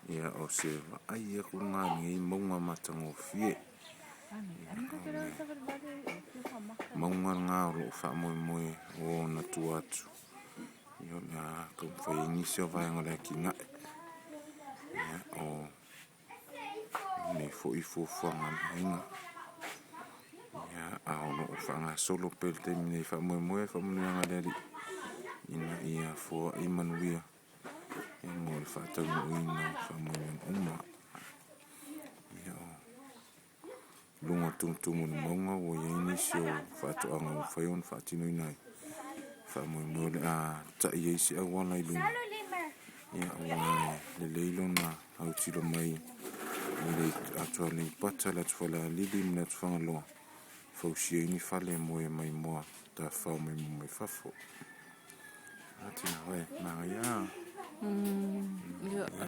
Ia, o se vaai atu lena i lenei mauga matagofie. Mauga lena o lo o faamoemoe o ona tua atu, ia o le a taumafai ai nisi o vaega o le atinae. Ia, o lenei foi fuafuaga a le aiga. Ia, a o lo o faagasolo pea i le taimi nei, faamoemoe i faamanuiaga a le Alii ina ia foai manuia mo le faataunuuina o faamoemoega uma. Ia, o luga o le tumutumu o le mauga ua i ai nisi o faatoaga ua mafai ona faatinoina ai. Faamoemoe o le a tai ai se auala i luga, ia, aua e lelei lona autilo mai i le atu Aleipata, le atu Falealili ma le atu Fagaloa, e fausia ai ni fale e moe mai moa tafafao maimoa mai fafo.